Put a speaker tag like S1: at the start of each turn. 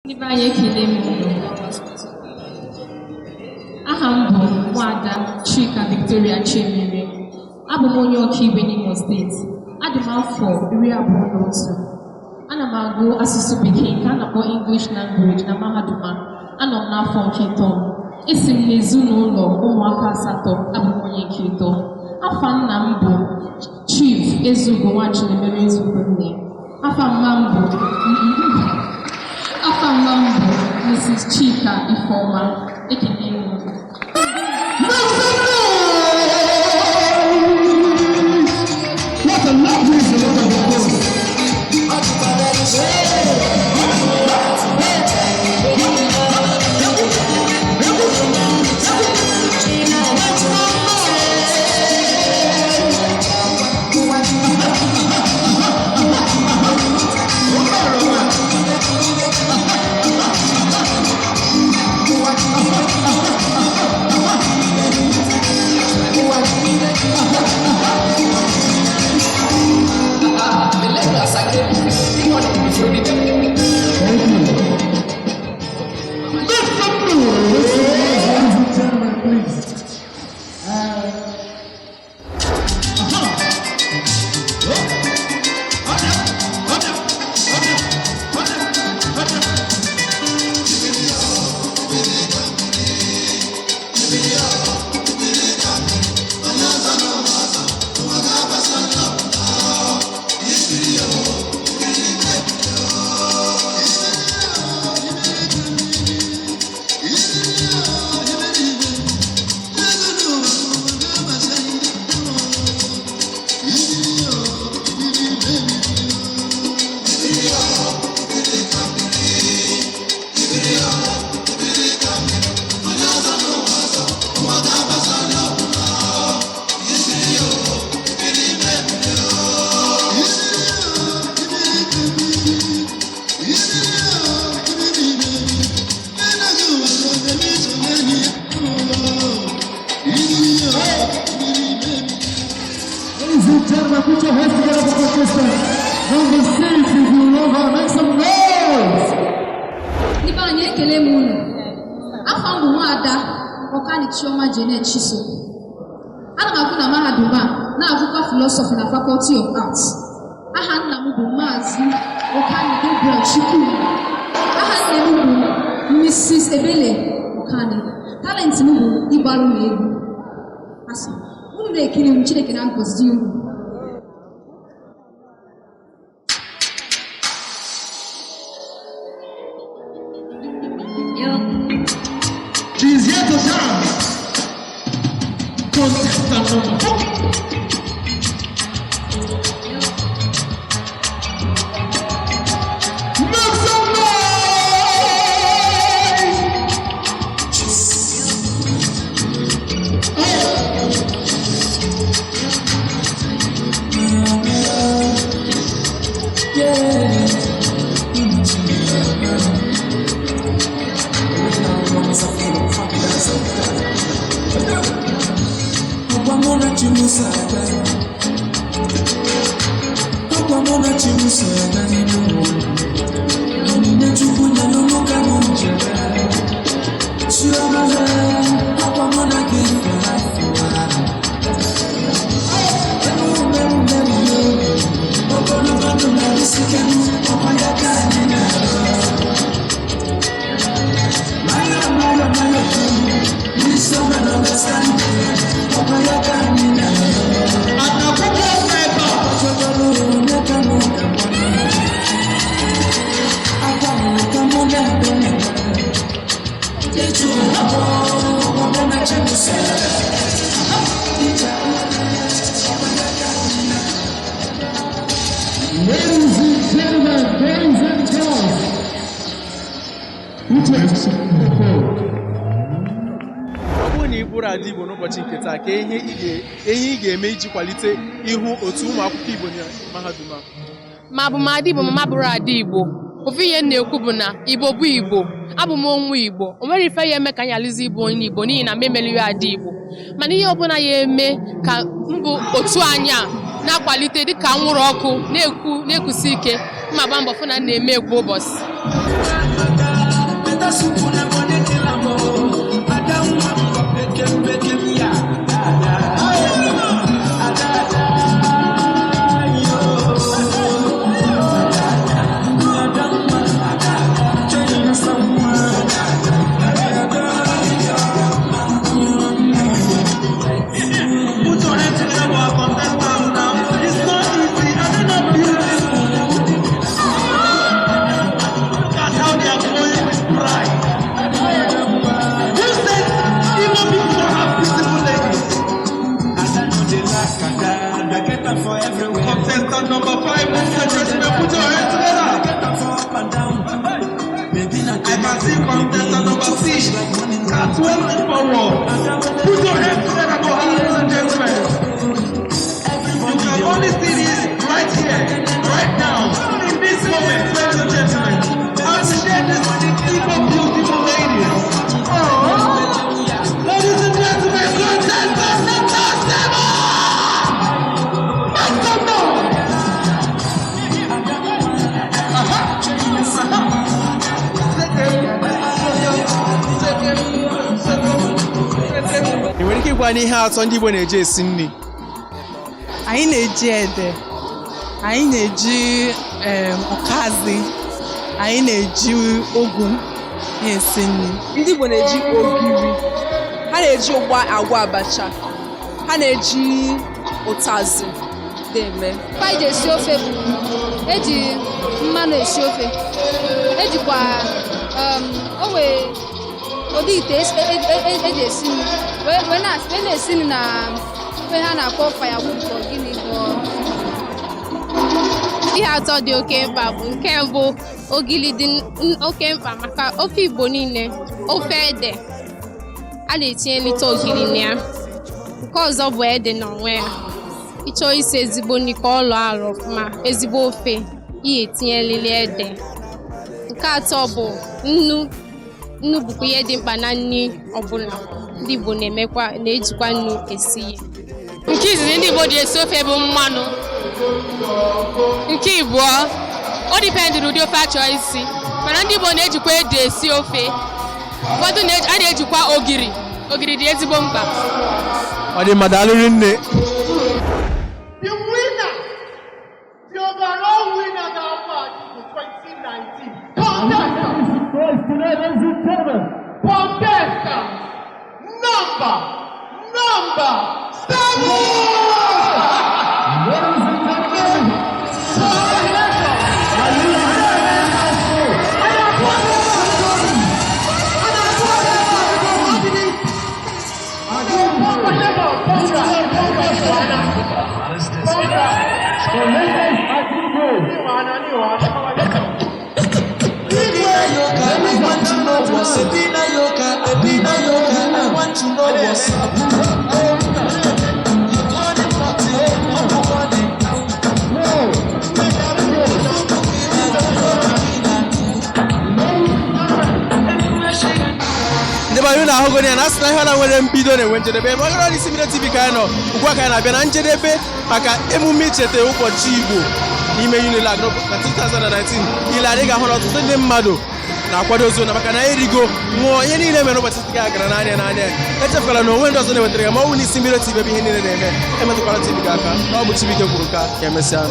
S1: Ndị be anyị, ekele m unu. Aha m bụ Nwaada Chika Victoria Chimere. Abụ m onye Ọkaigwe n'Imo Steeti. Adị m afọ 21. Ana m agụ asụsụ Bekee nke a na-akpọ English Language na mahadum a. Anọ m n'afọ nke ịtọ m. Esi m n'ezinụlọ ụmụaka asatọ, abụ m onye nke ịtọ. Afa nna m bụ Chief Ezugo Nwachinemere Ezugonne. Afa mma m bụ Mrs. Chika Ifeoma. Ekene m unu.
S2: Make some noise! What a lovely round of applause. Make some noise! Thank you. Make some noise! Make some noise, ladies and gentlemen, please. Aha. Oh. Up, up, up, up, up, up. Ladies and gentlemen, put your hands together for contestant number 6. If you love her, make some noise.
S3: Ndị be anyị, ekele m unu. Afa m bụ Nwaada Ọkani Chioma Janet Chiso. Ana m agụ na mahadum a, na-agụkwa philosophy na Faculty of Arts. Aha nna m bụ Maazị Ọkani Gabriel Chukwuma. Aha nne m bụ Mrs. Ebele Ọkani. Talent m bụ ịgbara unu egwu. Asị unu na-ekiri m, Chineke na-agọzi unu.
S2: She's here to dance. Contestant number 4. Make some noise! Oh.
S4: Ọkwa mụ na chi m so aga. Ọkwa mụ na chi m so aga n'elu ụwa. Onyinye Chukwu nyere mụ ka mụ ji aga. Chioma, ọkwa mụ na gị for life ụwa. Emume emume emume. Ogologo ndụ na isi ike m, ọkwa ya ka anyị na-arịọ. Nwayọ nwayọ nwayọ, wisdom and understanding, ọkwa ya ka anyị na-arịọ.
S2: Anakwụkwọ ebe a.
S4: Ọchọgoro onye ka mụ ga-agba. Akwa mụ ka mụ na-ebe na-ebe. Ịchụ ụlọ ọkwa mụ na chi m so aga. Ije ọkwa ya ka anyị na-arịọ.
S2: Ladies and gentlemen, boys and girls, put your hands forward.
S5: Ọ bụrụ na ị bụrụ ada Igbo n'ụbọchị nke taa, ka ihe ị ga-eme iji kwalite ihu otu ụmụ akwụkwọ Igbo na mahadum a?
S1: Ma bụ m ada Igbo, ma ma bụrụ ada Igbo, ofu ihe m na-ekwu bụ na Igbo bụ Igbo. Abụ m onwe Igbo. O nwere ife ya eme ka anyị alụzi ịbụ onye Igbo n'ihi na m emelighị ada Igbo. Mana ihe ọbụla ya eme ka mbụ otu anyị a na-akwalite dịka anwụrụ ọkụ na-ekwu na-ekusi ike, mma gba mbọ fụ na m na-eme kwa ụbọchị.
S6: can see contestant number 6 can't wait forward. Put your hands together for her, ladies and gentlemen. You can only see this right here, right now, in this moment, ladies and gentlemen. Appreciate this Igbo beautiful ladies. Oh, ladies and gentlemen, contestant number 7! Make some noise! Aha! Aha!
S5: Ị nwere ike ịgwa anyị ihe atọ ndị Igbo na-eji esi nri?
S7: Anyị na-eji ede, anyị na-eji ọkazị, anyị na-eji ụgụ na-esi nri.
S8: Ndị Igbo na-eji ogiri, ha na-eji ụgba agwọ abacha, ha na-eji ụtazị na-eme.
S3: Ife anyị ji esi ofe bụ eji mmanụ esi ofe, ejikwa o nwee ụdị ite eji esi nri wee na-esi nri na ofe ha na-akpọ firewood ka ọ gịnị ka ọ.
S9: Ihe atọ dị oke mkpa bụ nke mbụ, ogili dị oke mkpa maka ofe Igbo niile. Ofe ede, a na-etinyelite ogili na ya. Nke ọzọ bụ ede n'onwe ya. Ịchọọ isi ezigbo nri ka ọ lọọ alọ ọfụma, ezigbo ofe, ihe etinyelili ede. Nke atọ bụ nnu. Nnu bụkwa ihe dị mkpa na nri ọbụla. Ndị Igbo na-emekwa, na-ejikwa nnu esi ihe.
S10: Nke izizi ndị Igbo ji esi ofe bụ mmanụ. Nke ịbụọ, o dependịrị ụdị ofe a chọọ isi, mana ndị Igbo na-ejikwa ede esi ofe. Ụfọdụ a na-ejikwa ogiri. Ogiri dị ezigbo mkpa.
S5: Ọ dị mma, daalụ rinne.
S6: The winner, the overall winner ga-abụ Igbo 2019. Contestant,
S2: Ladies and gentlemen.
S6: contestant number 7!
S2: Ladies and gentlemen.
S4: I want to know what's up. I want to know what's up.
S5: Ndị be anyị na-ahụgo ya na asị na ihe ọla nwere mbido na-enwe njedebe. Ebe ọ gara n'Isi Mbido TV ka anyị nọ ugbu a, ka anyị na-abịa na njedebe maka emume icheta ụbọchị Igbo n'ime UNILAG na 2019. Ile anyị ga-ahụ na ọtụtụ ndị mmadụ na-akwado ozu na maka na erigo ṅụọ ihe niile mere ụbọchị taa gara n'anya n'anya. Echefukwala na onwe ndị ọzọ na-ewetara ya ma ọ bụ n'Isi Mbido TV, ebe ihe niile na-eme. Emetụkwala TV gị aka na ọ bụ Chibuike kwuru ka emesịa.